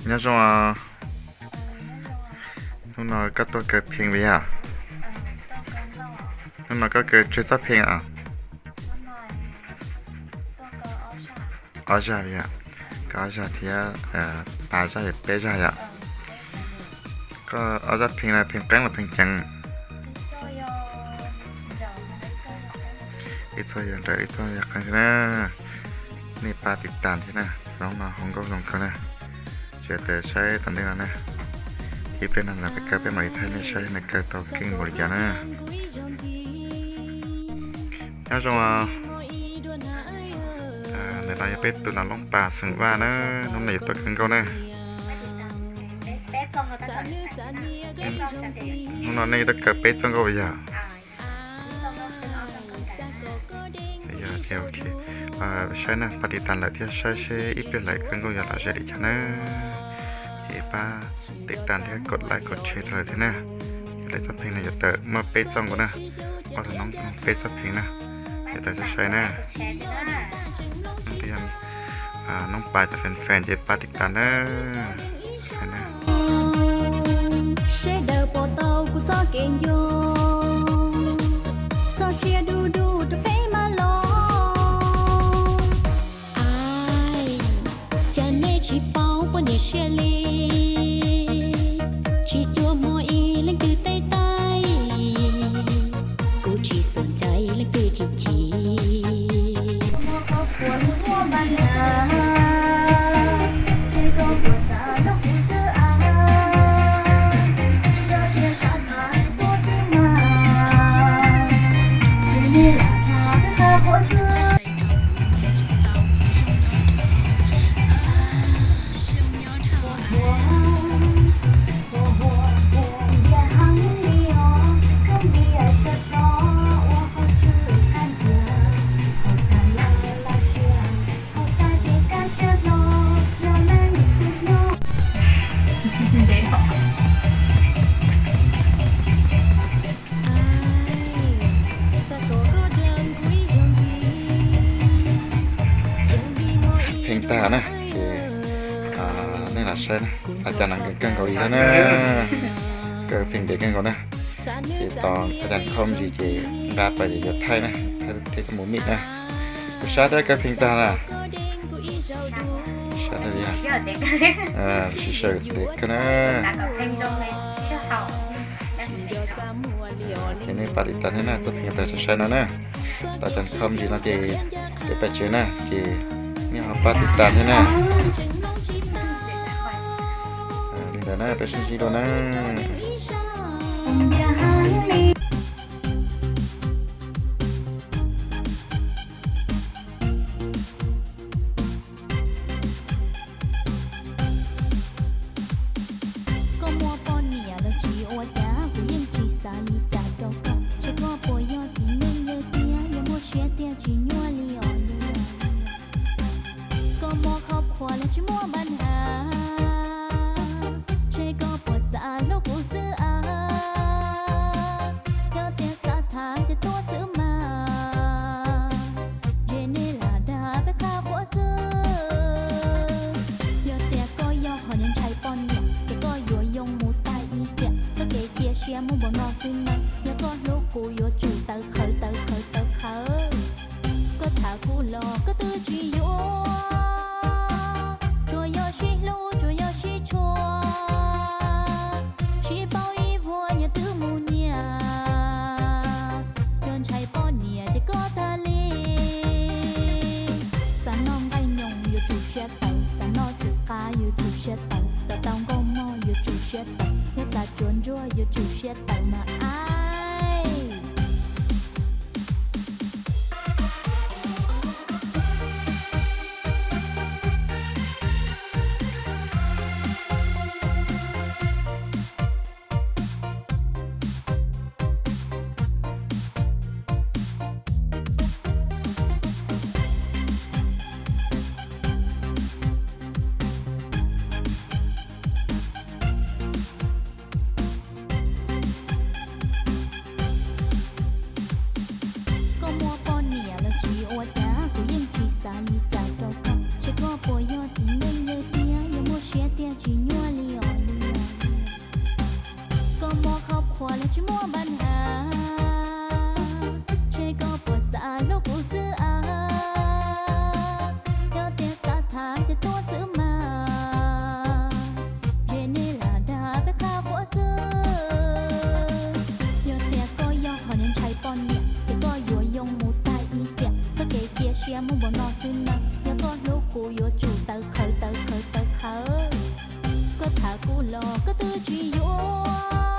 Nyob zoo os. Hnub no koj tuaj kaw pheej puas yog? Hnub no koj kaw tsawg txoj pheej os? Ob zaj yom. Koj ob zaj thiab, pab zaj yog peb zaj yom. Koj ob zaj pheej no pheej qeeb los pheej ceev? Ib txoj yog nrawm ib txoj yog qeeb thiab na. Nej pab tiv tas thiab na, hnub no hu nkauj zoo kawg na. Tsis tas saib tom ntej no na, ib pliag no lawv kaw peb mam li thaij nej saib nws kaw tau keej npaum li cas na. Nyob zoo. Ntawm no yog peb tus nam Loob Pas xeem Vaj na, hnub no yuav tuaj kaw nkauj na. Hnub no nej yuav tuaj kaw peb txoj nkauj yog? Saib na, pab tiv tas lawm thiab saib seb ib pliag lawv kaw nkauj yuav lom zem li cas na. Ces pab tiv tas thiab kos like kos share rau lawv thiab na. Lawv txoj pheej no yuav tawm muaj peb txoj nkaus na, ob tug noob peb txoj pheej na, yuav tawm saib saib na. Noob Pas cov fan fan ces pab tiv tas na. Sawv daws pom tau kuv txoj kev nco, txoj sia du du rau peb mam los. Cas nej tsis paub poj niam siab li, tsis cuag hmo ib leej twg tej taij, kuv tsis txom nyem leej twg chim chim. Pheej tag na ces nej lam saib na, a cas no nkees kawg nkaus li thiab na, kaw pheej ntev kawg nkaus na. Ces tos a cas khau me ntsis ces nqa pais yuav thaij na, thaij thiab coj mus mix na. Kuv sab thiab kaw pheej tag na. Sab thiab li, sib sawv ntev kawg na. Ces nej pab tiv tas thiab na, txoj pheej tag saib saib no na. Tos a cas khau me ntsis no ces peb pais tsev na, ces nej ho pab tiv tas thiab na. Li ntawd na, peb sib ntsib dua na. Koj muaj poj niam los tsis ua cas, kuv yeej tsis xav li cas rau koj. Ntshe koj puas yog txiv neej yawg tiag, yog muaj siab tiag tsis nyuaj li os. Koj muaj khov khuav los tsis muaj npav nas, ntshe koj puas xav hlub kuv xwb as. Yog tias xav tham ces tuaj xwb mas, ntshe nej lam dag peb qab qhuav xwb. Yog tias koj yog hom niag ntshai poj niam ces koj yuav yoo mus tag ib tiam. Txoj kev cia siab muaj npaum no xwb na, yog koj hlub kuv yuav tsum tawv qhawv tawv qhawv tawv qhawv. Koj tham kuv los koj twb tsis yuav, tsuas yog sib hlub tsuas yog sib tshua, sib paub ib vuag nyias twb mus nyias. Yog ntshai poj niam ces koj tag li. Xav noj nqaij nyoos yuav tsum siab tawv, xav noj tsuv qab yuav tsum siab tawv, xav tau nkauj mog yuav tsum siab tawv, yog xav tsuav ntsuag yuav tsum siab tawv mas aib. los koj twb tsis yuav.